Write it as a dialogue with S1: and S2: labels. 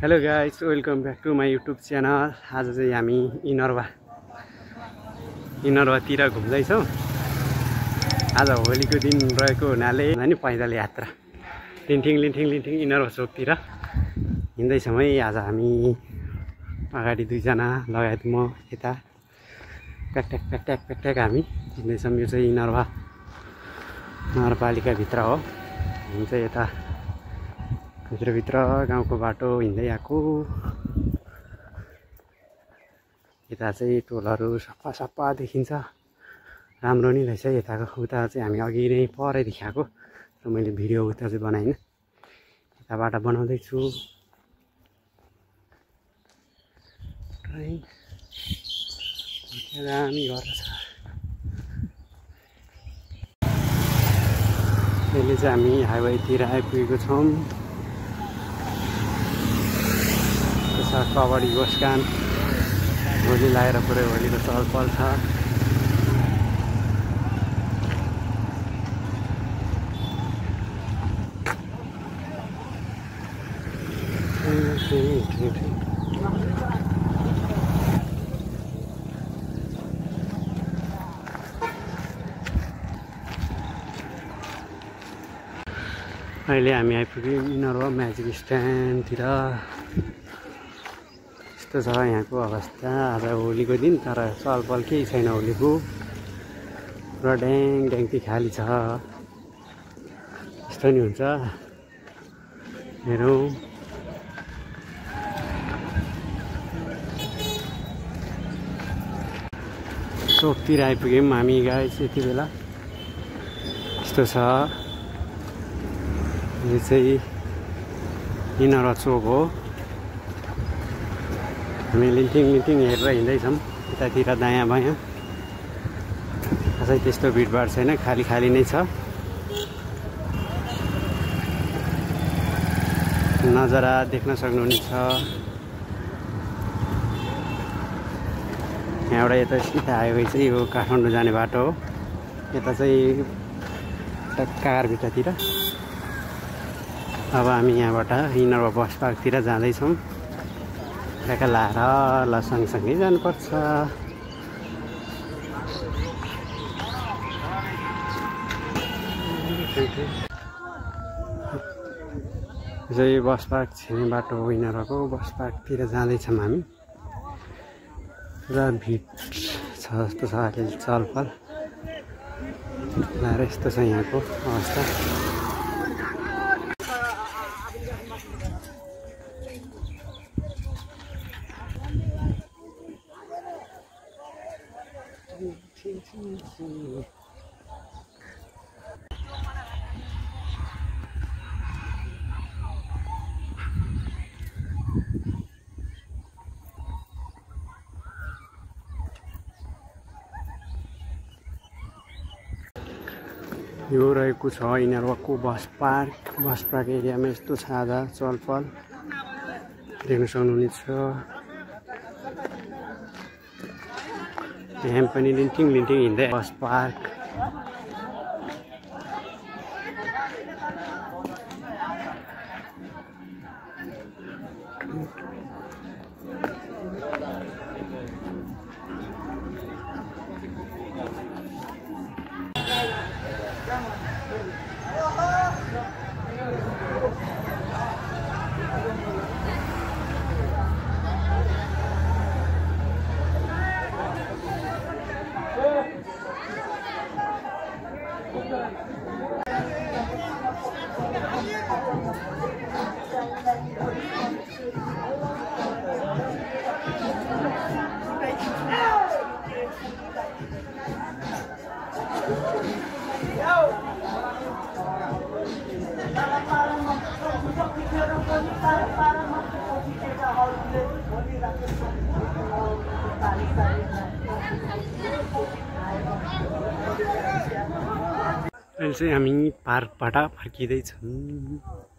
S1: Hello guys, welcome back to my YouTube channel. आज चाहिँ हामी इनरवातिर घुम्दैछौँ। आज होलीको दिन रहेको हुनाले नि पैदल यात्रा लिन्थिङ इनरवा चोकतिर हिँड्दैछौँ है। आज हामी अगाडि दुईजना लगायत म यता प्याक हामी हिँड्दैछौँ। यो चाहिँ इनरवा नगरपालिकाभित्र हो। हामी चाहिँ यता भित्र गाउँको बाटो हिँड्दै आएको। यता चाहिँ टोलहरू सफा देखिन्छ, राम्रो नि रहेछ यताको। उता चाहिँ हामी अघि नै परैदेखि आएको र मैले भिडियो उता चाहिँ बनाइनँ, यताबाट बनाउँदैछु। दामी घर छ। अहिले चाहिँ हामी हाइवेतिर आइपुगेको छौँ। कबड्डी गोसकान होली लगाएर पुरै होलीको चहलपहल छ। अहिले हामी आइपुग्यौँ इनरवा म्याजिक स्ट्यान्डतिर। यस्तो छ यहाँको अवस्था। आज होलीको दिन तर चहलपहल केही छैन होलीको। पुरा ड्याङटी खाली छ। यस्तो नि हुन्छ। हेरौँ चोकतिर आइपुग्यौँ हामी गाइस यति बेला। यस्तो छ, यो चाहिँ इनरवा चोक हो। हामी लिन्थिङ हेरेर हिँड्दैछौँ यतातिर दायाँ बायाँ। अझै त्यस्तो भिडभाड छैन, खाली नै छ। नजारा देख्न सक्नुहुनेछ। यहाँबाट यता सिधा हाइवे चाहिँ यो काठमाडौँ जाने बाटो हो। यता चाहिँ कारभित्रतिर। अब हामी यहाँबाट इनरवा बस पार्कतिर जाँदैछौँ। ट्याक्क लाएर ल सँगसँगै जानुपर्छ। चाहिँ बस पार्क छिर्ने बाटो हो इनरवाको। बस पार्कतिर जाँदैछौँ हामी। पुरा भिड छ जस्तो छ अहिले चहलपहल लाएर। यस्तो छ यहाँको अवस्था। यो रहेको छ इनरवाको बस पार्क। बस पार्क एरियामा यस्तो छ आज चहलपहल देख्न सक्नुहुनेछ। यहाँ पनि लिन्थिङ हिँड्दै बस पार्क। अहिले चाहिँ हामी पार्कबाट फर्किँदैछौँ।